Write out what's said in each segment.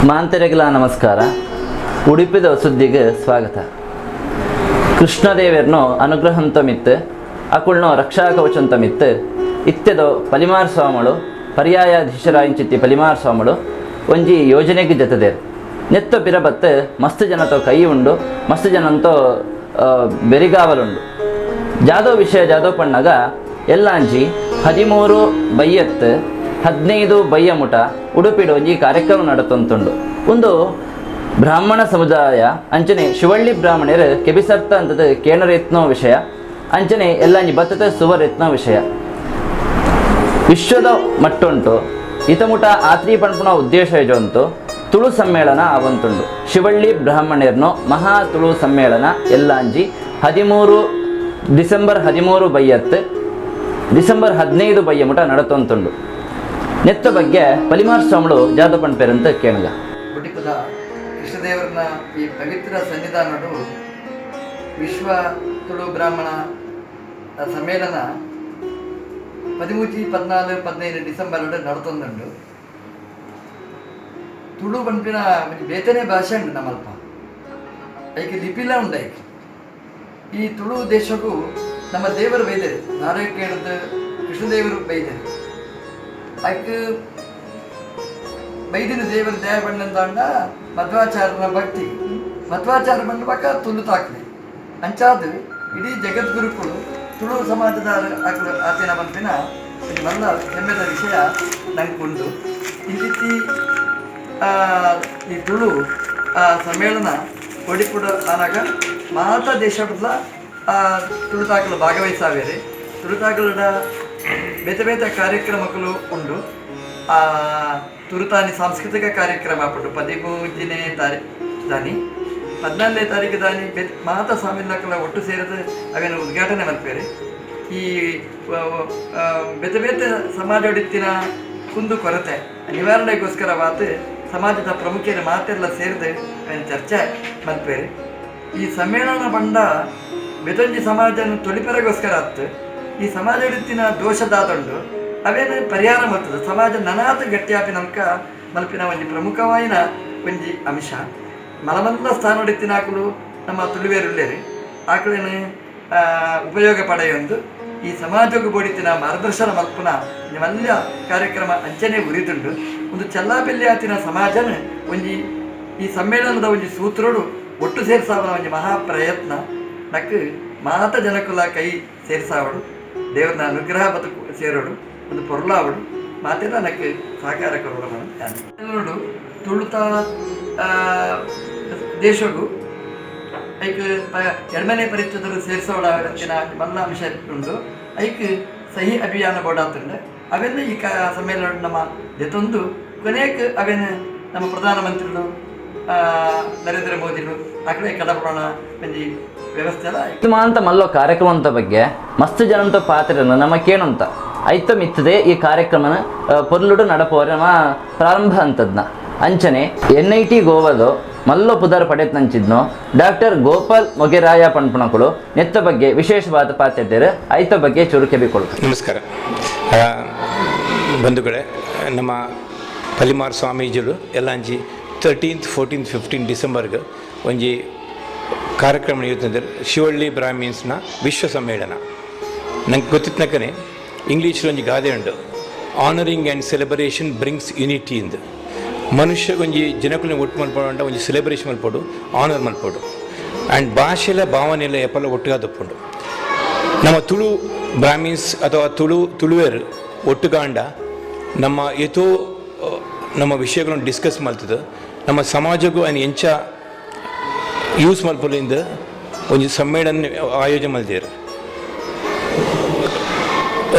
ಮಾಂತೆರೆಗ್ಲಾ ನಮಸ್ಕಾರ. ಉಡುಪಿದ ಸುದ್ದಿಗೆ ಸ್ವಾಗತ. ಕೃಷ್ಣದೇವೆರ್ನೋ ಅನುಗ್ರಹಂತ ಮಿತ್ತು ಅಕುಳ್ನೋ ರಕ್ಷಾ ಕವಚಂತ ಮಿತ್ತು ಇತ್ತೆದೋ ಪಲಿಮಾರ್ ಸ್ವಾಮಿಗಳು ಪರ್ಯಾಯಾಧೀಶರಾಯಿಂಚಿತ್ತಿ ಪಲಿಮಾರ್ ಸ್ವಾಮಿಗಳು ಒಂಜಿ ಯೋಜನೆಗೆ ಜತದೇರ್ ನೆತ್ತ ಪಿರಬತ್ತು ಮಸ್ತ್ ಜನತೋ ಕೈ ಉಂಡು, ಮಸ್ತ್ ಜನಂತೋ ಬೆರಿಗಾವಲುಂಡು. ಜಾದೋ ವಿಷಯ ಜಾದೋ ಪಣ್ಣಗ ಎಲ್ಲಾಂಜಿ 13 ಬೈಯತ್ತು 15 ಬಯ್ಯಮುಟ ಉಡುಪಿಡು ಒಂಜಿ ಕಾರ್ಯಕ್ರಮ ನಡತಂತುಂಡು. ಒಂದು ಬ್ರಾಹ್ಮಣ ಸಮುದಾಯ ಅಂಚನೆ ಶಿವಳ್ಳಿ ಬ್ರಾಹ್ಮಣರು ಕೆಬಿಸರ್ತ ಅಂತದ ಕೇಣರೆತ್ನೋ ವಿಷಯ ಅಂಚನೆ ಎಲ್ಲಾಂಜಿ ಬತ್ತದ ಸುವರೆತ್ನೋ ವಿಷಯ ವಿಶ್ವದ ಮಟ್ಟುಂಟು. ಇತಮುಟ ಆತ್ರಿ ಪಣ್ಪುಣ ಉದ್ದೇಶ ಇಜೊಂತು ತುಳು ಸಮ್ಮೇಳನ ಆವಂತುಂಡು. ಶಿವಳ್ಳಿ ಬ್ರಾಹ್ಮಣರ್ನೋ ಮಹಾ ತುಳು ಸಮ್ಮೇಳನ ಎಲ್ಲಾಂಜಿ 13 ಡಿಸೆಂಬರ್ 13 ಬೈಯತ್ತು ಡಿಸೆಂಬರ್ 15 ಬಯ್ಯಮುಟ ನಡತೊಂತುಂಡು. ನೆತ್ತ ಬಗ್ಗೆ ಪಲಿಮಾರ್ ಸ್ವಾಮಿಗಳು ಜಾದ ಪಣ್ಪೇರಂತ ಕೇಳುಗ. ಒಡಿಪುದ ಕೃಷ್ಣದೇವರನ ಈ ಪವಿತ್ರ ಸನ್ನಿಧಾನಡು ವಿಶ್ವ ತುಳು ಬ್ರಾಹ್ಮಣ ಸಮ್ಮೇಳನ 13, 14, 15 ಡಿಸೆಂಬರ್ ನಡತೊಂದುಂಡು. ತುಳು ಪನ್ಪಿನ ಒಂಜಿ ಬೇತನೆ ಭಾಷೆ ಉಂಡು ನಮ್ಮಲ್ಪ. ಐಕೆ ಲಿಪಿಲ ಉಂಡು. ಐಕೆ ಈ ತುಳು ದೇಶಕ್ಕೂ ನಮ್ಮ ದೇವರು ಬೈದರು, ಧಾರಕೇಳದ ಕೃಷ್ಣದೇವರು ಬೈದರು. ಐಕ್ ಬೈದಿನ ದೇವರು ದೇವ ಬಣ್ಣಂದಾಂಡ ಮಧ್ವಾಚಾರ್ಯನ ಭಕ್ತಿ. ಮಧ್ವಾಚಾರ್ಯ ಬಂದ ಬಕ್ಕ ತುಳು ತಾಕ್ಲೆ ಅಂಚಾದ ಇಡೀ ಜಗದ್ಗುರುಕುಳು ತುಳು ಸಮಾಜದ ಆಕಳು ಆತಿನ ಪನ್ಪಿನ ಒಂಜಿ ಮಲ್ಲ ಹೆಮ್ಮೆದ ವಿಷಯ ನಂಗೆ ಉಂಡು. ಈ ರೀತಿ ಈ ತುಳು ಸಮ್ಮೇಳನ ಒಡಿಪುಡ ಆನಾಗ ಮಾತ ದೇಶಡ್ಲ ತುಳುತಾಕಲು ಭಾಗವಹಿಸಾವೇರಿ. ತುಳುತಾಕಲುಡ ಬೇತೆ ಬೇತೆ ಕಾರ್ಯಕ್ರಮಗಳು ಉಂಡು. ತುರುತಾನಿ ಸಾಂಸ್ಕೃತಿಕ ಕಾರ್ಯಕ್ರಮ ಪುಂಡು 13ನೇ ತಾರೀಕು ದಾನಿ, 14ನೇ ತಾರೀಕು ದಾನಿ ಮಾತ ಸ್ವಾಮಿನಕಲ ಒಟ್ಟು ಸೇರಿದ ಅವೇನು ಉದ್ಘಾಟನೆ ಮಲ್ಪೇರೆ. ಈ ಬೇತೆ ಬೇತೆ ಸಮಾಜ ಕುಂದು ಕೊರತೆ ನಿವಾರಣೆಗೋಸ್ಕರವಾದ ಸಮಾಜದ ಪ್ರಮುಖರ ಮಾತೆಲ್ಲ ಸೇರಿದು ಅವೇನು ಚರ್ಚೆ ಮಲ್ಪೇರೆ. ಈ ಸಮ್ಮೇಳನ ಬಂಡ ಬೆತೊಂಜಿ ಸಮಾಜನ ತೊಲಿಪೆರಗೋಸ್ಕರ ಆತ್ತು. ಈ ಸಮಾಜಡಿತ್ತಿನ ದೋಷದಾದುಂಡು, ಅವೇನು ಪರಿಹಾರ ಮಲ್ತದೆ. ಸಮಾಜ ನನಾತ್ ಗಟ್ಟಿಯಾಪಿ ನಮ್ಕ ಮಲ್ಪಿನ ಒಂಜಿ ಪ್ರಮುಖವಾಯಿನ ಒಂಜಿ ಅಂಶ. ಮಲಮಲ್ಲ ಸ್ಥಾನಡಿತ್ತಿನ ಆಕುಲು ನಮ್ಮ ತುಳುವೇರುಳ್ಳೇರಿ. ಆಕುಲೇನು ಉಪಯೋಗ ಪಡೆಯೊಂದು ಈ ಸಮಾಜಕ್ಕೆ ಬೋಡಿತ್ತಿನ ಮಾರ್ಗದರ್ಶನ ಮಲ್ಪುನ ಒಂಜಿ ಮಲ್ಲ ಕಾರ್ಯಕ್ರಮ ಅಂಚನೆ ಉರಿದುಂಡು. ಒಂದು ಚಲ್ಲಾಪಿಲ್ಲಿ ಆತಿನ ಸಮಾಜನ ಒಂಜಿ ಈ ಸಮ್ಮೇಳನದ ಒಂಜಿ ಸೂತ್ರಡು ಒಟ್ಟು ಸೇರ್ಸಾವನ ಒಂಜಿ ಮಹಾ ಪ್ರಯತ್ನ. ನಕ್ ಮಾತ ಜನಕುಲ ಕೈ ಸೇರ್ಸಾವಡು, ದೇವರನ ಅನುಗ್ರಹ ಬದುಕು ಸೇರೋಡು, ಒಂದು ಪೊರ್ಲಾವಡು, ಮಾತೆಲ್ಲ ನಕ್ ಸಹಕಾರ ಕೊರೋಡು. ನೋಡು, ತುಳುತ ದೇಶಗು ಐಕ್ ಎಡ್ಮನೆ ಪರಿಚಯದರು ಸೇರ್ಸೋಡ ಅಂಚಿನ ಮಲ್ಲ ಅಂಶ ಉಂಡು. ಐಕ್ ಸಹಿ ಅಭಿಯಾನ ಬೋಡಾತುಂಡು. ಅವೆಲ್ಲ ಈ ಸಮ್ಮೇಳನ ನಮ್ಮ ದೆತೊಂದು ಕೊನೆಕ್ ಅವೇನು ನಮ್ಮ ಪ್ರಧಾನಮಂತ್ರಿಗಳು ನರೇಂದ್ರ ಮೋದಿಲು ಅಕಡೆ ಕಡಪಡೋಣ ಒಂಜಿ ವ್ಯವಸ್ಥೆ ಎಲ್ಲ. ಮಾಂತ ಮಲ್ಲೋ ಕಾರ್ಯಕ್ರಮಂತ ಬಗ್ಗೆ ಮಸ್ತ್ ಜನಂತ ಪಾತ್ರನ ನಮ್ಮ ಕೇಣಂತ ಐತ ಮಿತ್ತದೆ ಈ ಕಾರ್ಯಕ್ರಮನ ಪೊರ್ಲುಡು ನಡಪೋರೆ ನಮ್ಮ ಪ್ರಾರಂಭ ಅಂತದ್ನ. ಅಂಚನೆ ಎನ್ಐಟಿ ಗೋವಾದ ಮಲ್ಲೋ ಪುದರ್ ಪಡೆತ್ ನಂಚಿದ್ನೋ ಡಾಕ್ಟರ್ ಗೋಪಾಲ್ ಮೊಗೆರಾಯ ಪಣ್ಪಣಕುಳು ನೆತ್ತ ಬಗ್ಗೆ ವಿಶೇಷವಾದ ಪಾತ್ರದಿರು. ಐತ ಬಗ್ಗೆ ಚುರು ಕೆಬಿಕೊಳು. ನಮಸ್ಕಾರ ಬಂಧುಗಳೇ. ನಮ್ಮ ಪಲಿಮಾರ್ ಸ್ವಾಮೀಜಿಲು ಎಲ್ಲಾಂಜಿ 13th, 14th, 15 ಡಿಸೆಂಬರ್ಗೆ ಒಂಜಿ ಕಾರ್ಯಕ್ರಮ ಇರ್ತದೆ, ಶಿವಳ್ಳಿ ಬ್ರಾಹ್ಮಿನ್ಸ್ನ ವಿಶ್ವ ಸಮ್ಮೇಳನ. ನಂಗೆ ಗೊತ್ತಿತ್ತನಕನೆ ಇಂಗ್ಲೀಷ್ ಒಂಜಿ ಗಾದೆ ಉಂಡು, "Honouring and celebration brings unity" ಇಂದು. ಮನುಷ್ಯ ಒಂಜಿ ಜನಕುಲ್ನ ಒಟ್ಟು ಮಲ್ಪೊಡು, ಒಂಜಿ ಸೆಲೆಬ್ರೇಷನ್ ಮಲ್ಪೊಡು, ಆನರ್ ಮಲ್ಪೊಡು. ಆ್ಯಂಡ್ ಭಾಷೆಲ ಭಾವನೆಲ್ಲ ಎಪ್ಪಲ ಒಟ್ಟುಗಾದಪ್ಪುಂಡು. ನಮ್ಮ ತುಳು ಬ್ರಾಹ್ಮಿನ್ಸ್ ಅಥವಾ ತುಳು ತುಳುವೆರ್ ಒಟ್ಟುಗಾಂಡ ನಮ್ಮ ಏತೋ ನಮ್ಮ ವಿಷಯಗಳನ್ನು ಡಿಸ್ಕಸ್ ಮಲ್ತದೆ. ನಮ್ಮ ಸಮಾಜಕ್ಕೂ ಅನ್ ಎಂಚ ಯೂಸ್ ಮಲ್ಪೊಲಿಂದ ಒಂಜಿ ಸಮ್ಮೇಳನ ಆಯೋಜನೆ ಮಲ್ದೇರು.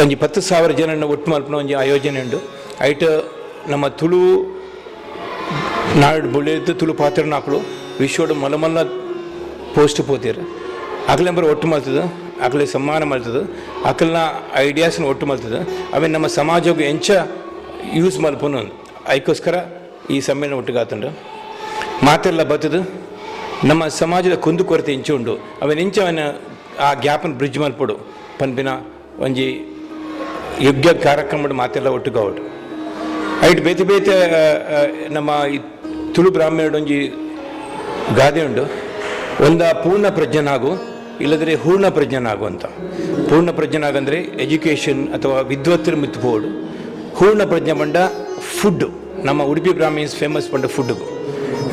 ಒಂಜಿ 10,000 ಜನನ ಒಟ್ಟು ಮಲ್ಪುನ ಒಂಜಿ ಆಯೋಜನೆ ಉಂಡು. ಐಟ್ ನಮ್ಮ ತುಳು ನಾಡು ಬುಳೆದು ತುಳು ಪಾತ್ರನಾಕುಲು ವಿಶ್ವಡು ಮಲ್ಲ ಮಲ್ಲ ಪೋಸ್ಟ್ ಪೋತೀರು. ಅಕ್ಲೆಂಬರ ಒಟ್ಟು ಮಲ್ತದೆ, ಅಕ್ಲೆ ಸಮ್ಮಾನ ಮಲ್ತದೆ, ಅಕಲ್ನ ಐಡಿಯಾಸ್ನ ಒಟ್ಟು ಮಲ್ತದೆ. ಅವೆ ನಮ್ಮ ಸಮಾಜಕ್ಕೆ ಎಂಚ ಯೂಸ್ ಮಲ್ಪುನು, ಐಕೋಸ್ಕರ ಈ ಸಮ್ಮೇಳನ ಒಟ್ಟುಗಾತುಂಡು. ಮಾತೆಲ್ಲ ಬತ್ತದು ನಮ್ಮ ಸಮಾಜದ ಕುಂದುಕೊರತೆ ಎಂಚ ಉಂಡು, ಅವನ ಎಂಚ ಅವನ ಆ ಗ್ಯಾಪನ್ ಬ್ರಿಡ್ಜ್ ಮಲ್ಪೊಡು ಪನ್ಪಿನ ಒಂಜಿ ಯೋಗ್ಯ ಕಾರ್ಯಕ್ರಮ ಮಾತೆಲ್ಲ ಒಟ್ಟುಗಾವಡು. ಐಟ್ ಬೇತೆ ಬೇತೆ ನಮ್ಮ ಈ Tulu ಬ್ರಾಹ್ಮಣರೊಂಜಿ ಗಾದೆ ಉಂಡು, ಒಂದ ಪೂರ್ಣ ಪ್ರಜ್ಞನಾಗು ಇಲ್ಲದ್ರೆ ಹೂರ್ಣ ಪ್ರಜ್ಞನಾಗು ಅಂತ. ಪೂರ್ಣ ಪ್ರಜ್ಞನಾಗಂದರೆ ಎಜುಕೇಷನ್ ಅಥವಾ ವಿದ್ವತ್ತರ ಮಿತ್ತು ಪೋಡು. ಹೂರ್ಣ ಪ್ರಜ್ಞೆ ಪಂಡ ಫುಡ್. ನಮ್ಮ ಉಡುಪಿ ಬ್ರಾಹ್ಮಿನ್ಸ್ ಫೇಮಸ್ ಪಂಡ ಫುಡ್ಗು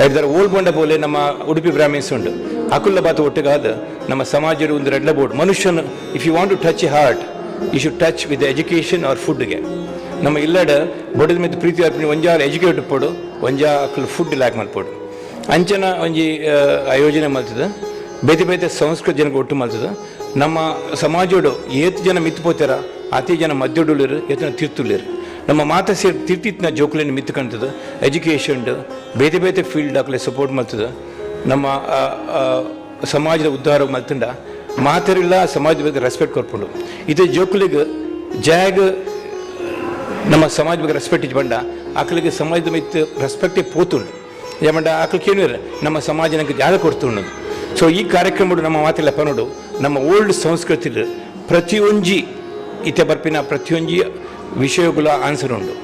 ಎಡ್ದರ ಓಲ್ ಪಂಡ ಪೋಲೆ ನಮ್ಮ ಉಡುಪಿ ಬ್ರಾಹ್ಮಿನ್ಸ್ ಉಂಡು. ಅಕುಲ್ಲ ಬಾತ ಒಟ್ಟಿಗಾದ ನಮ್ಮ ಸಮಾಜದ ಒಂದು ರೆಡ್ಲ ಬೋರ್ಡ್ ಮನುಷ್ಯನ. If you want to touch a heart, you should touch with education or ಫುಡ್ಗೆ. ನಮ್ಮ ಇಲ್ಲಡ ಬಡದ ಮಿತ್ತು ಪ್ರೀತಿ ಅರ್ಪಣೆ ಒಂಜಾರ ಎಜುಕೇಟ್ ಪೋಡು, ಒಂಜಾ ಅಕುಲು ಫುಡ್ ಲ್ಯಾಕ್ ಮಲ್ಪೋಡು. ಅಂಚನ ಒಂಜಿ ಆಯೋಜನೆ ಮಲ್ತದ, ಬೇತೆ ಬೇತೆ ಸಂಸ್ಕೃತಿ ಜನಕ್ಕೆ ಒಟ್ಟು ಮಲ್ತದ. ನಮ್ಮ ಸಮಾಜೋಡು ಏತ್ ಜನ ಮಿತ್ತು ಪೋತಾರ, ಅತಿ ಜನ ಮದ್ಯೊಡುಳ್ಳರು, ಏತನ ತೀರ್ತುಳ್ಳರು. ನಮ್ಮ ಮಾತ ಸೇರಿ ತೀರ್ತಿತ್ನ ಜೋಕುಲೇನು ಮಿತ್ತು ಕಾಣ್ತದೆ. ಎಜುಕೇಷನ್ ಬೇತೆ ಬೇತೆ ಫೀಲ್ಡ್ ಅಕ್ಲೆ ಸಪೋರ್ಟ್ ಮಲ್ತದ. ನಮ್ಮ ಆ, ಆ, ಸಮಾಜದ ಉದ್ಧಾರ ಮಲ್ತಂಡ ಮಾತರಿಲ್ಲ ಸಮಾಜದ ಬಗ್ಗೆ ರೆಸ್ಪೆಕ್ಟ್ ಕೊರ್ಪುಂಡು. ಇದು ಜೋಕುಲಿಗೆ ಜಾಗ ನಮ್ಮ ಸಮಾಜ ಬಗ್ಗೆ ರೆಸ್ಪೆಕ್ಟ್ ಇಜ್ಜಿ ಪಂಡ ಆಕಳಿಗೆ ಸಮಾಜದ ಮಿತ್ತು ರೆಸ್ಪೆಕ್ಟೇ ಪೋತುಂಡು. ಏಮಂಡ ಆಕಳಿಗೆ ಏನು ನಮ್ಮ ಸಮಾಜ ನಂಗೆ ಜಾಗ ಕೊಡ್ತುಂಡು. ಸೊ ಈ ಕಾರ್ಯಕ್ರಮ ನಮ್ಮ ಮಾತಿಲ್ಲ ಪನೋಡು, ನಮ್ಮ ಓಲ್ಡ್ ಸಂಸ್ಕೃತಿ ಪ್ರತಿಯೊಂಜಿ ಇತ್ತೆ ಬರ್ಪಿನ ಪ್ರತಿಯೊಂಜಿ ವಿಷಯಗಳ ಆನ್ಸರ್ ಉಂಡು.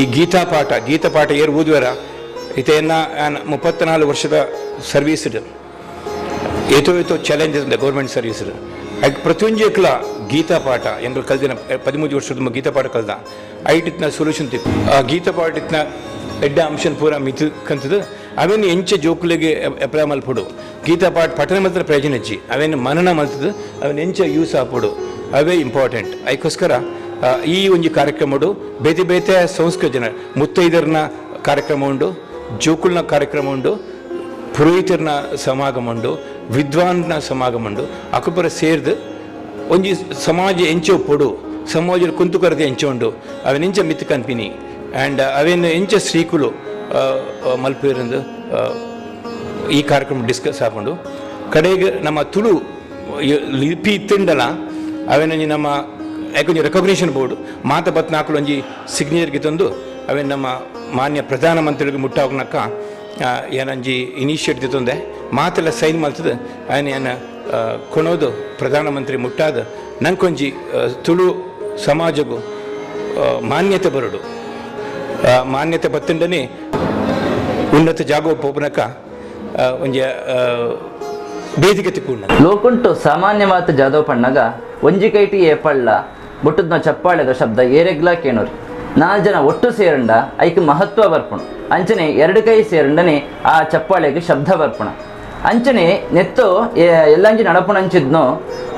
ಈ ಗೀತಾ ಪಾಠ, ಗೀತಾ ಪಾಠ ಏರ್ ಓದುವರ ಇತೆಯನ್ನ 34 ವರ್ಷದ ಸರ್ವೀಸ್, ಏತೋ ಏತೋ ಚಾಲೆಂಜಸ್ ಉಂಟು ಗೌರ್ಮೆಂಟ್ ಸರ್ವೀಸ್. ಅದಕ್ಕೆ ಪ್ರತಿಯೊಂಜಿ ಎಕ್ಲ ಗೀತಾ ಪಾಠ ಎಂಬ ಕಲ್ದಿನ 13 ವರ್ಷದ ಗೀತಾ ಪಾಠ ಕಲ್ದ ಐಟಿತ್ನ ಸೊಲ್ಯೂಷನ್ ತಿಕ್ಕು. ಆ ಗೀತಾ ಪಾಠ ಇತ್ನ ಎಡ್ಡ ಅಂಶನ್ ಪೂರ ಮಿತು ಕಂತದ. ಅವೇನು ಎಂಚ ಜೋಕುಲಿಗೆ ಅಪ್ಲೈ ಮಲ್ಪೊಡು, ಗೀತಾ ಪಾಠ ಪಠನೆ ಮಾತ್ರ ಪ್ರಯೋಜನ ಹೆಚ್ಚಿ, ಅವೇನು ಮನನ ಮಲ್ತದ, ಅವೇನು ಎಂಚ ಯೂಸ್ ಆಪೊಡು, ಅವೇ ಇಂಪಾರ್ಟೆಂಟ್. ಅದಕ್ಕೋಸ್ಕರ ಈ ಒಂಜಿ ಕಾರ್ಯಕ್ರಮಡು ಬೇತೆ ಬೇತೆ ಸಂಸ್ಕೃತಿ ಜನ ಮುತ್ತೈದರ್ನ ಕಾರ್ಯಕ್ರಮ ಉಂಡು, ಜೋಕುಲ್ನ ಕಾರ್ಯಕ್ರಮ ಉಂಡು, ಪುರೋಹಿತರನ ಸಮಾಗಮ ಉಂಡು, ವಿದ್ವಾನ್ನ ಸಮಾಗಮ ಉಂಡು. ಅಕುಪರ ಸೇರ್ದು ಒಂಜಿ ಸಮಾಜ ಎಂಚ ಪೊಡು, ಸಮಾಜದ ಕುಂತು ಕೊರತೆ ಎಂಚ ಉಂಡು, ಅವೇನು ಎಂಚ ಮಿತ್ ಕನ್ಪಿನಿ ಆ್ಯಂಡ್ ಅವೇನು ಎಂಚ ಶ್ರೀಕುಲು ಮಲ್ಪೇರಂದು ಈ ಕಾರ್ಯಕ್ರಮ ಡಿಸ್ಕಸ್ ಆಪುಂಡು. ಕಡೆಗೆ ನಮ್ಮ ತುಳು ಲಿಪಿ ಇತ್ತುಂಡಲ ಅವೇನೊಂಜಿ ನಮ್ಮ ಯಾಕೊಂಜಿ ರೆಕಗ್ನಿಷನ್ ಬೋರ್ಡ್ ಮಾತ ಬತ್ನಾಕುಲು ಒಂಜಿ ಸಿಗ್ನೇಚರ್ಗೆ ತಂದು ಅವೇನು ನಮ್ಮ ಮಾನ್ಯ ಪ್ರಧಾನಮಂತ್ರಿಗಳಿಗೆ ಮುಟ್ಟಾಗ್ನಕ್ಕ ಏನಂಜಿ ಇನಿಷಿಯೇಟಿವ್ ತಂದೆ ಮಾತೆಲ್ಲ ಸೈನ್ ಮಲ್ತದೆ. ಆಯ್ನ ಏನ ಕೊಣೋದು ಪ್ರಧಾನಮಂತ್ರಿ ಮುಟ್ಟಾದ ನಂಕೊಂಜಿ ತುಳು ಸಮಾಜಗೂ ಮಾನ್ಯತೆ ಬರಡು. ಮಾನ್ಯತೆ ಬತ್ತಂಡನೆ ಉನ್ನತ ಜಾಗ ಪೋಪನಕ ಒಂಜಿ ವೇದಿಕೆ ತಿಕ್ಕೊಂಡು. ಲೋಕುಂಟು ಸಾಮಾನ್ಯವಾದ ಜಾದವ್ ಪಣ್ಣಗ ಒಂಜಿ ಕೈಟಿ ಏಪಳ್ಳ ಬೊಟ್ಟುದ್ನ ಚಪ್ಪಾಳೆದ ಶಬ್ದ ಏರೆಗ್ಲಾ ಕೇಣೋರಿ. ನಾಲ್ ಜನ ಒಟ್ಟು ಸೇರಂಡ ಐಕ್ ಮಹತ್ವ ಬರ್ಪುಣು. ಅಂಚನೆ ಎರಡು ಕೈ ಸೇರಂಡನೆ ಆ ಚಪ್ಪಾಳೆಗೆ ಶಬ್ದ ಬರ್ಪುಣ. ಅಂಚನೆ ನೆತ್ತು ಎಲ್ಲಂಜಿ ನಡಪುಣಂಚಿದ್ನೋ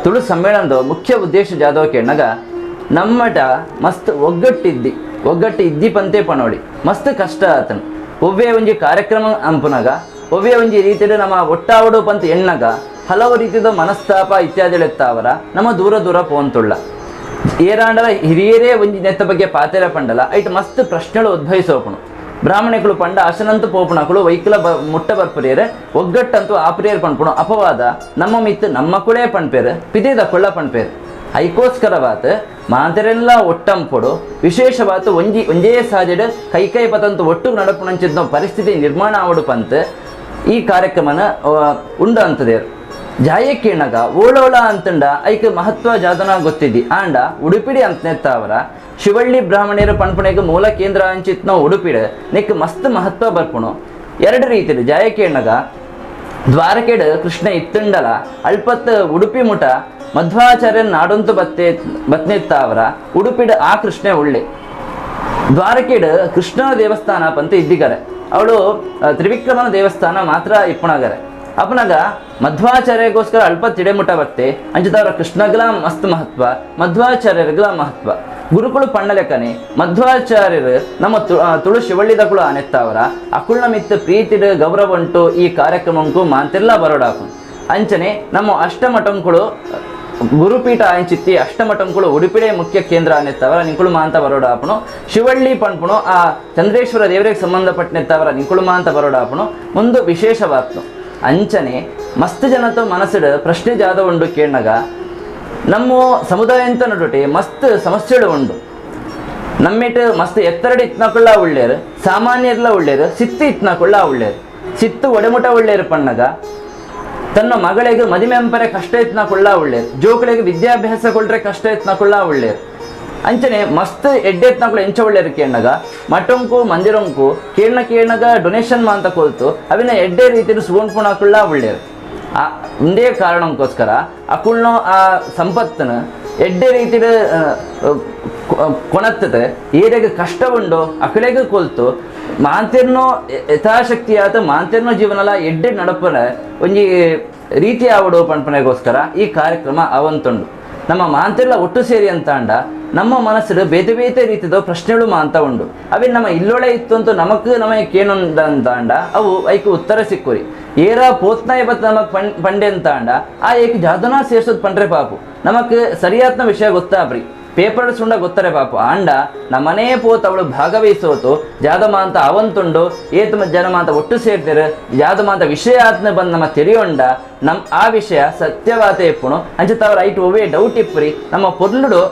ತುಳು ಸಮ್ಮೇಳನದ ಮುಖ್ಯ ಉದ್ದೇಶ ಜಾದವ್ ಕೇಣ್ಣಗ ನಮ್ಮಟ ಮಸ್ತ್ ಒಗ್ಗಟ್ಟಿದ್ದಿ, ಒಗ್ಗಟ್ಟು ಇದ್ದಿ ಪಂತೆ ಪಣೋಡಿ. ಮಸ್ತ್ ಕಷ್ಟ ಆತನು. ಒವ್ವೇ ಒಂಜಿ ಕಾರ್ಯಕ್ರಮ ಅಂಪುನಗ, ಒವ್ವೇ ಒಂಜಿ ರೀತಿಯಲ್ಲಿ ನಮ್ಮ ಒಟ್ಟಾವಡು ಪಂತ ಎಣ್ಣಗ ಹಲವು ರೀತಿಯ ಮನಸ್ತಾಪ ಇತ್ಯಾದಿಳೆತ್ತಾವರ ನಮ್ಮ ದೂರ ದೂರ ಪೋಂತುಳ್ಳ. ಏರಾಂಡಲ ಹಿರಿಯರೇ ಒಂಜಿ ನೆತ್ತ ಬಗ್ಗೆ ಪಾತೆರ ಪಂಡಲ ಐಟ್ ಮಸ್ತ್ ಪ್ರಶ್ನೆಗಳು ಉದ್ಭವಿಸೋಪುಣು. ಬ್ರಾಹ್ಮಣಗಳು ಪಂಡ ಅಶನಂತು ಪೋಪುಣಕುಳು ವೈಕುಲ ಮುಟ್ಟ ಬರ್ಪುರಿಯರ್, ಒಗ್ಗಟ್ಟಂತೂ ಆಪ್ರಿಯರ್ ಪಣ್ಪುಣು. ಅಪವಾದ ನಮ್ಮ ಮಿತ್ತು ನಮ್ಮ ಕುಳೇ ಪಣ್ಪೇರು, ಪಿದೇದ ಕೊಳ್ಳ ಪಣ್ಪೇರು. ಐಕೋಸ್ಕರವಾತ ಮಾತೆರೆಲ್ಲ ಒಟ್ಟಂಪೊಡು. ವಿಶೇಷವಾತ ಒಂಜಿ ಒಂಜೇ ಸಾಜೆಡ್ ಕೈ ಕೈ ಪತಂತು ಒಟ್ಟು ನಡಪುಣಂಚಿದ್ನ ಪರಿಸ್ಥಿತಿ ನಿರ್ಮಾಣ ಆವಡು ಪಂತ ಈ ಕಾರ್ಯಕ್ರಮನ ಉಂಡು ಅಂತದೇರು. ಜಾಯಕ್ಕೇಣಗ ಓಳೋಳ ಅಂತಂಡ ಐಕ್ ಮಹತ್ವ ಜಾದನ ಗೊತ್ತಿದ್ದಿ. ಆಂಡ ಉಡುಪಿಡಿ ಅಂತನೆತ್ತಾವರ ಶಿವಳ್ಳಿ ಬ್ರಾಹ್ಮಣಿಯರ ಪಣ್ಪುಣೆಗೆ ಮೂಲ ಕೇಂದ್ರ ಅಂಚಿತ್ನ ಉಡುಪಿಡ ನೆಕ್ ಮಸ್ತ್ ಮಹತ್ವ ಬರ್ಪುಣು. ಎರಡು ರೀತಿಲಿ ಜಾಯಕೇಣಗ ದ್ವಾರಕೆಡ್ ಕೃಷ್ಣ ಇತ್ತುಂಡಲ ಅಲ್ಪತ್ ಉಡುಪಿ ಮುಟ ಮಧ್ವಾಚಾರ್ಯನ ನಾಡೊಂತು ಬತ್ತೆ ಬತ್ನೆತ್ತಾವರ ಉಡುಪಿಡ ಆ ಕೃಷ್ಣ ಉಳ್ಳೆ. ದ್ವಾರಕೆಡ್ ಕೃಷ್ಣನ ದೇವಸ್ಥಾನ ಪಂತ ಇದ್ದಿಗರೆ, ಅವಳು ತ್ರಿವಿಕ್ರಮನ ದೇವಸ್ಥಾನ ಮಾತ್ರ ಇಪ್ಪಣಗರೆ. ಅಪನಗ ಮಧ್ವಾಚಾರ್ಯಗೋಸ್ಕರ ಅಲ್ಪ ತಿಡೆಮುಟ ಬತ್ತೆ ಅಂಚದವರ ಕೃಷ್ಣಗ್ಲ ಮಸ್ತ್ ಮಹತ್ವ, ಮಧ್ವಾಚಾರ್ಯರಿಗ್ಲ ಮಹತ್ವ. ಗುರುಕುಳು ಪಣ್ಣಲೆಕ್ಕನೆ ಮಧ್ವಾಚಾರ್ಯರು ನಮ್ಮ ತುಳು ಶಿವಳ್ಳಿದಕುಳು ಆನೆತ್ತಾವರ ಅಕುಳ್ನ ಮಿತ್ತ ಪ್ರೀತಿಡ್ ಗೌರವ ಉಂಟು. ಈ ಕಾರ್ಯಕ್ರಮಕ್ಕೂ ಮಾಂತೆಲ್ಲ ಬರೋಡಾಕು. ಅಂಚನೆ ನಮ್ಮ ಅಷ್ಟಮಠಂಕುಳು ಗುರುಪೀಠ ಆಂಚಿತ್ತಿ ಅಷ್ಟಮಠಂಕುಳು ಉಡುಪಿಡೆ ಮುಖ್ಯ ಕೇಂದ್ರ ಅನ್ನೆತ್ತವರ ನಿಂಕುಳು ಮಾಂತ ಬರೋಡಾಪುಣು. ಶಿವಳ್ಳಿ ಪಣ್ಪುಣು ಆ ಚಂದ್ರೇಶ್ವರ ದೇವರಿಗೆ ಸಂಬಂಧಪಟ್ಟನೆತ್ತವರ ನಿಂಕುಳು ಮಾಂತ ಬರೋಡಾಪುಣು ಒಂದು ವಿಶೇಷವಾತ್ನು. ಅಂಚನೆ ಮಸ್ತ್ ಜನತ ಮನಸ್ಸಿಡ್ ಪ್ರಶ್ನೆ ಜಾದ ಉಂಡು ಕೇಳನಾಗ ನಮ್ಮ ಸಮುದಾಯ ಅಂತ ನಡುಟೆ ಮಸ್ತ್ ಸಮಸ್ಯೆಗಳು ಉಂಡು. ನಮ್ಮಿಟ್ ಮಸ್ತ್ ಎತ್ತರಡಿ ಇತ್ನಕೊಳ್ಳ ಉಳ್ಳೇರು, ಸಾಮಾನ್ಯರ್ಲ ಉಳ್ಳೇರು, ಸಿತ್ತು ಇತ್ನಕೊಳ್ಳ ಉಳ್ಳೇರು, ಸಿತ್ತು ಒಡೆಮುಟ ಉಳ್ಳೇರು ಪಣ್ಣಗ ತನ್ನ ಮಗಳಿಗೆ ಮದಿಮೆ ಅಂಪರೆ ಕಷ್ಟ ಇತ್ನಕೊಳ್ಳ ಉಳ್ಳೇರು, ಜೋಕುಳಿಗೆ ವಿದ್ಯಾಭ್ಯಾಸ ಕೊಳ್ರೆ ಕಷ್ಟ ಇತ್ನಕೊಳ್ಳ ಉಳ್ಳೇರು. ಅಂಚನೆ ಮಸ್ತ್ ಎಡ್ಡೆತ್ನಕುಲು ಎಂಚ ಒಳ್ಳೆರು ಕೇಣ್ಣಗ ಮಠಂಕು ಮಂದಿರಂಕು ಕೇಳ್ನ ಕೇಣ್ಣಗ ಡೊನೇಷನ್ ಮಾಂತ ಕೊಲ್ತು ಅವಿನ ಎಡ್ಡೆ ರೀತಿಯಲ್ಲಿ ಸುಗೊಂಡ್ಪುಣಕುಳ್ಳ ಒಳ್ಳೆಯರು. ಆ ಒಂದೇ ಕಾರಣಕ್ಕೋಸ್ಕರ ಅಕುಳ್ನೋ ಆ ಸಂಪತ್ತನ ಎಡ್ಡೆ ರೀತಿಯ ಕೊಣತ್ತದೆ ಏರೆಗೆ ಕಷ್ಟ ಉಂಡು ಅಕಲೆಗೆ ಕೊಲ್ತು ಮಾಂತಿರ್ನೋ ಯಥಾಶಕ್ತಿಯಾದ ಮಾಂತಿರ್ನೋ ಜೀವನಲ ಎಡ್ಡೆ ನಡಪನ ಒಂಜಿ ರೀತಿ ಆವಡು ಪಣ್ಪನೆಗೋಸ್ಕರ ಈ ಕಾರ್ಯಕ್ರಮ ಅವಂತುಂಡು. ನಮ್ಮ ಮಾಂತೆಲ್ಲ ಒಟ್ಟು ಸೇರಿ ಅಂತಾಂಡ ನಮ್ಮ ಮನಸ್ಸು ಬೇತೆ ಬೇತೆ ರೀತಿದ ಪ್ರಶ್ನೆಗಳು ಮಾಂತ ಉಂಡು. ಅವೆ ನಮ್ಮ ಇಲ್ಲೊಳೆ ಇತ್ತು ಅಂತ ನಮಕ್ ನಮಗೆ ಕೇನೊಂದಂತಾಂಡ ಅವು ಐಕ್ ಉತ್ತರ ಸಿಕ್ಕುರಿ. ಏರ ಪೋತ್ನಾಯ ಬತ್ ನಮಕ್ ಪಂಡೆ ಅಂತಾಂಡ ಆ ಏಕ್ ಜಾದನಾ ಸೇರ್ಸೋದು ಪಂಡ್ರೆ ಪಾಪು ನಮಕ್ ಸರಿಯಾತ್ನ ವಿಷಯ ಗೊತ್ತಾಬ್ರಿ ಪೇಪರ್ ಸುಂಡ ಗೊತ್ತಾರೆ ಪಾಪು. ಆಂಡ ನಮ್ಮನೇ ಪೋತ್ ಅವಳು ಭಾಗವಹಿಸೋತು ಜಾದಮಾಂತ ಅವಂತುಂಡು ಏತು ಜನಮಾಂತ ಒಟ್ಟು ಸೇರ್ತಿರು ಜಾದಮಾಂತ ವಿಷಯ ಆತ್ನ ಬಂದು ನಮ್ಮ ತಿಳಿಯೊಂಡ ನಮ್ ಆ ವಿಷಯ ಸತ್ಯವಾತ ಎಪ್ಪುಣು ಅಂಚೆ ಅವ್ರ ಐಟ್ ಒವೇ ಡೌಟ್ ಇಪ್ಪುರಿ. ನಮ್ಮ ಪೊರ್ಲುಡು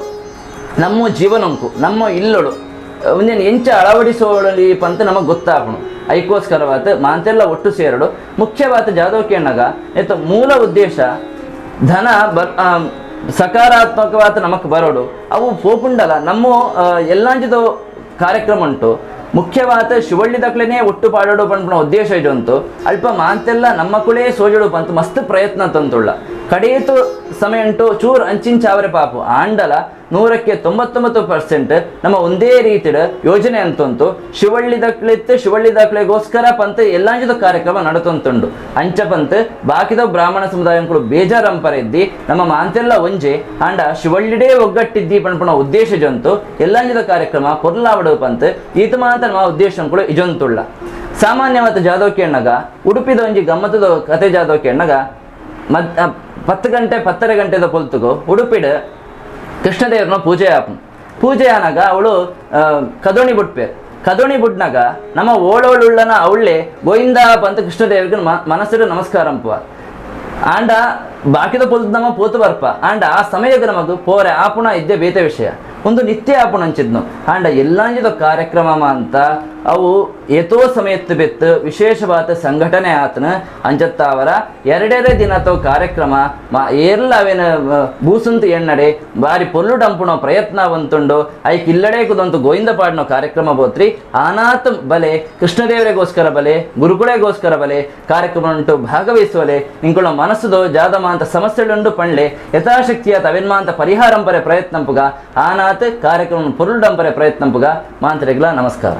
ನಮ್ಮ ಜೀವನಂಕು ನಮ್ಮ ಇಲ್ಲೊಡು ಒಂದೇನು ಎಂಚ ಅಳವಡಿಸೋಳಿ ಪಂತ ನಮಗೆ ಗೊತ್ತಾಪಣು. ಐಕೋಸ್ಕರವಾತ ಮಾಂತೆಲ್ಲ ಒಟ್ಟು ಸೇರಡು ಮುಖ್ಯವಾದ ಜಾದವಕೇಣ್ಣಗ ಎತ್ತ ಮೂಲ ಉದ್ದೇಶ ಧನ ಸಕಾರಾತ್ಮಕವಾದ ನಮಕ್ ಬರೋಡು ಅವು ಪೋಪುಂಡಲ ನಮ್ಮ ಎಲ್ಲಾಂಜದ ಕಾರ್ಯಕ್ರಮ ಉಂಟು. ಮುಖ್ಯವಾದ ಶಿವಳ್ಳಿ ದಕ್ಲೆನೇ ಒಟ್ಟು ಪಾಡೋಡು ಪನ್ಪುನ ಉದ್ದೇಶ ಇಜೊಂತು ಅಲ್ಪ ಮಾಂತೆಲ್ಲ ನಮ್ಮ ಕುಳೇ ಸೋಜಡು ಪಂತು ಮಸ್ತ್ ಪ್ರಯತ್ನ ತಂತುಳ್ಳ ಕಡೆಯಿತು ಸಮಯ ಉಂಟು ಚೂರ್ ಅಂಚಿಂಚಾವರೆ ಪಾಪು ಆಂಡಲ 100ಕ್ಕೆ 99% ನಮ್ಮ ಒಂದೇ ರೀತಿಯ ಯೋಜನೆ ಅಂತಂತು ಶಿವಳ್ಳಿ ದಕ್ಲಿತ್ತು ಶಿವಳ್ಳಿ ದಾಖಲೆಗೋಸ್ಕರ ಪಂತ ಎಲ್ಲಾಂಜದ ಕಾರ್ಯಕ್ರಮ ನಡತಂತುಂಡು. ಅಂಚ ಪಂತ ಬಾಕಿದ ಬ್ರಾಹ್ಮಣ ಸಮುದಾಯಗಳು ಬೇಜಾರಂಪರ ಇದ್ದಿ ನಮ್ಮ ಮಾಂತೆಲ್ಲ ಒಂಜೆ ಆಂಡ ಶಿವಳ್ಳಿಡೇ ಒಗ್ಗಟ್ಟಿದ್ದಿ ಪನ್ಪುನ ಉದ್ದೇಶ ಜಂತು ಎಲ್ಲಾಂಜದ ಕಾರ್ಯಕ್ರಮ ಪೊರ್ಲಾವಡು ಪಂತ ಈತ ಮಾತ್ರ ನಮ್ಮ ಉದ್ದೇಶಗಳು ಇಜಂತುಳ್ಳ. ಸಾಮಾನ್ಯವಾದ ಜಾದವ್ ಕೇಣ್ಣಗ ಉಡುಪಿದ ಒಂಜಿ ಗಮ್ಮತ್ತದ ಕತೆ ಜಾದವ್ ಕೇಣ್ಣಗ 10 ಗಂಟೆ 10:30 ಗಂಟೆದ ಪೊಲ್ತುಗು ಉಡುಪಿಡ ಕೃಷ್ಣದೇವ್ರನ್ನ ಪೂಜೆ ಆಪು ಪೂಜೆ ಆನಾಗ ಅವಳು ಕದೋಣಿ ಬುಟ್ಪೇರು. ಕದೋಣಿ ಬುಟ್ನಾಗ ನಮ್ಮ ಓಳೋಳುಳ್ಳನ ಅವಳೆ ಗೋವಿಂದ ಅಂತ ಕೃಷ್ಣದೇವ್ರಿಗೆ ಮನಸ್ಸಿನ ನಮಸ್ಕಾರಂಪುವ ಆಂಡ ಬಾಕಿದ ಪೊಲ್ತು ನಮ್ಮ ಪೋತು ಬರ್ಪ ಆಂಡ ಆ ಸಮಯಕ್ಕೆ ನಮಗು ಪೋರೆ ಆಪುಣ ಇದ್ದೇ ಬೇತೆ ವಿಷಯ ಒಂದು ನಿತ್ಯ ಆಪುಣ ಅಂಚಿದ್ನು. ಆಂಡ ಎಲ್ಲಾಂಜಿದ ಕಾರ್ಯಕ್ರಮ ಅಂತ ಅವು ಏತೋ ಸಮಯತ್ತು ಬೆತ್ತು ವಿಶೇಷವಾದ ಸಂಘಟನೆ ಆತನ ಅಂಚತ್ತಾವರ ಎರಡೆರೇ ದಿನ ಅಥವಾ ಕಾರ್ಯಕ್ರಮ ಏರ್ಲ ಅವೇನ ಬೂಸಂತ ಎಣ್ಣಡೆ ಬಾರಿ ಪೊಲ್ಲು ಡಂಪುಣೋ ಪ್ರಯತ್ನ ಬಂತುಂಡು ಐಕ್ ಇಲ್ಲಡೆ ಕುದಂತು ಗೋವಿಂದ ಪಾಡ್ನೋ ಕಾರ್ಯಕ್ರಮ ಬೋತ್ರಿ ಆನಾತ ಬಲೆ ಕೃಷ್ಣದೇವರಿಗೋಸ್ಕರ ಬಲೆ ಗುರುಕುಳೆಗೋಸ್ಕರ ಬಲೆ ಕಾರ್ಯಕ್ರಮ ಉಂಟು ಭಾಗವಹಿಸುವಲೆ ನಿಂಕುಳ ಮನಸ್ಸುದೋ ಜಾದಮಾಂತ ಸಮಸ್ಯೆಳುಂಡು ಪಣ್ಲೆ ಯಥಾಶಕ್ತಿಯ ತವೆನ್ಮಾಂತ ಪರಿಹಾರಂಪರೆ ಪ್ರಯತ್ನಂಪುಗ ಆನಾತ ಕಾರ್ಯಕ್ರಮ ಪೊರುಳು ಡಂಪರೆ ಪ್ರಯತ್ನಂಪುಗ ಮಾಂತ್ರಿಗಳ ನಮಸ್ಕಾರ.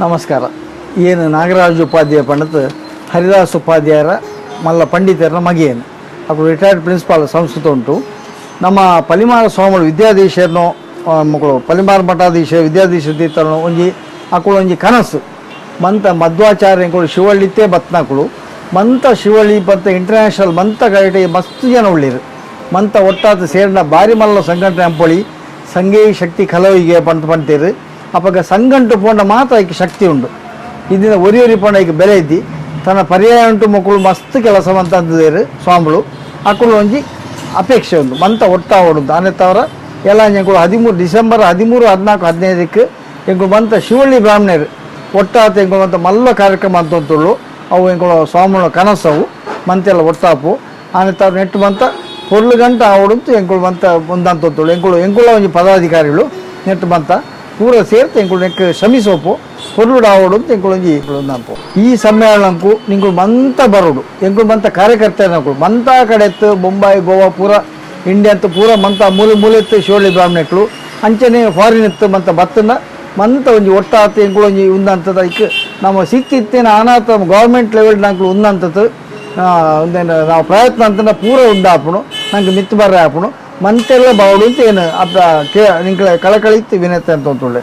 ನಮಸ್ಕಾರ. ಏನು ನಾಗರಾಜ್ ಉಪಾಧ್ಯಾಯ ಪಂಡಿತ ಹರಿದಾಸ್ ಉಪಾಧ್ಯಾಯರ ಮಲ್ಲ ಪಂಡಿತರ ಮಗೇನು ಅప్పుడు ರಿಟೈರ್ಡ್ ಪ್ರಿನ್ಸಿಪಾಲ್ ಸಂಸ್ಕೃತ ಉಂಟು. ನಮ್ಮ ಪಲಿಮಾರ ಸ್ವಾಮಿಗಳು ವಿದ್ಯಾಧೀಶರನ್ನು ಮಕ್ಕಳು ಪಲಿಮಾರ ಮಠಾಧೀಶ ವಿದ್ಯಾಧೀಶ ತೀರ್ಥನು ಒಂಜಿ ಅಕುಳು ಒಂಜಿ ಕನಸು ಮಂತ ಮಧ್ವಾಚಾರ್ಯ ಶಿವಳ್ಳಿತ್ತೇ ಬತ್ನಕುಳು ಮಂತ ಶಿವಳ್ಳಿ ಬಂತ ಇಂಟರ್ನ್ಯಾಷನಲ್ ಮಂತ ಗೈಟೆ ಮಸ್ತ್ ಜನ ಉಳ್ಳೀರು ಮಂತ ಒಟ್ಟಾದ ಸೇರಿನ ಬಾರಿ ಮಲ್ಲ ಸಂಘಟನೆ ಅಂಪೊಳಿ ಸಂಗೇ ಶಕ್ತಿ ಕಲವಿಗೆ ಪಂತ ಪಂತೀರು. ಅಪ್ಪಗ ಸಂಗಂಟು ಪೋಂಡ ಮಾತ್ರ ಐಕೆ ಶಕ್ತಿ ಉಂಡು ಇದರಿಂದ ಒರಿ ಒರಿ ಪೋಂಡ ಐಕೆ ಬೆಲೆ ಇದ್ದಿ ತನ್ನ ಪರ್ಯಾಯ ಉಂಟು ಮಕ್ಕಳು ಮಸ್ತ್ ಕೆಲಸ ಮಂತಂದೇರು ಸ್ವಾಮಿಗಳು ಅಕ್ಕಳು ಒಂಜಿ ಅಪೇಕ್ಷೆ ಉಂಟು ಮಂತ ಒಟ್ಟ ಓಡುಂಟು. ಆನೆ ತವರ ಎಲ್ಲ ಎಂಕುಳು 13 ಡಿಸೆಂಬರ್ 13, 14, 15ಕ್ಕೆ ಎಂಕುಳು ಮಂತ ಶಿವಳ್ಳಿ ಬ್ರಾಹ್ಮಣರು ಒಟ್ಟಾತ ಎಂಕುಳು ಮಂತ ಮಲ್ಲ ಕಾರ್ಯಕ್ರಮ ಅಂತಂತುಳ್ಳು ಅವು ಎಂಕುಳು ಸ್ವಾಮಿಗಳ ಕನಸವು ಮಂತೆಲ್ಲ ಒಟ್ಟಾಪು ಆನೆ ತವರ ನೆಟ್ಟು ಮಂತ ಪೊರ್ಲು ಗಂಟ ಆವಡುಂತು ಎಂಕುಳು ಮಂತ ಒಂದಂತುಳ್ಳು ಎಂಕುಳು ಎಂಕುಳ ಒಂಜಿ ಪದಾಧಿಕಾರಿಗಳು ನೆಟ್ಟು ಮಂತ ಪೂರ ಸೇರ್ತು ಎಂಕುಳು ನೆಕ್ ಶ್ರಮಿಸೋಪು ಪೊರ್ಲುಡು ಆವಡು ಅಂತ ಎಂಕುಳು ಒಂಜಿ ಒಂದಂಪು. ಈ ಸಮ್ಮೇಳನಕ್ಕೂ ನಿಂಕುಳು ಮಂತ ಬರೋಡು ಎಂಕುಳು ಮಂತ ಕಾರ್ಯಕರ್ತನಕುಳು ಮಂತ ಕಡೆ ಎತ್ತು ಬೊಂಬಾಯಿ ಗೋವಾ ಪೂರ ಇಂಡಿಯಾ ಅಂತ ಪೂರ ಮಂತ ಮೂಲೆ ಮೂಲೆ ಎತ್ತು ಶಿವಳ್ಳಿ ಬ್ರಾಹ್ಮಣಕ್ಳು ಅಂಚನೆ ಫಾರಿನ್ ಎತ್ತು ಮಂತ ಬತ್ತನ ಮಂತ ಒಂಜಿ ಒಟ್ಟಾತು ಎಂಕುಳು ಒಂಜಿ ಉಂದಂತದ ಐಕ್ ನಮ್ಮ ಸಿಕ್ತಿತ್ತೇನೆ ಅನಾಥ ಗೌರ್ಮೆಂಟ್ ಲೆವೆಲ್ ನಂಕುಳು ಉಂದಂತದ್ದು ಒಂದೇನು ನಾವು ಪ್ರಯತ್ನ ಅಂತ ಪೂರ ಉಂದಾಪುಣು ನಂಗೆ ಮಿತ್ತು ಬರ್ರೆ ಆಪುಣು ಮಂತೆಲ್ಲ ಬಾವಡು ಅಂತ ಏನು ಅಪ್ಪ ಕೇ ನಿಂಕಳ ಕಳಕಳಿ ವಿನಂತಿ ಅಂತ ಅಂತೊಳ್ಳೆ.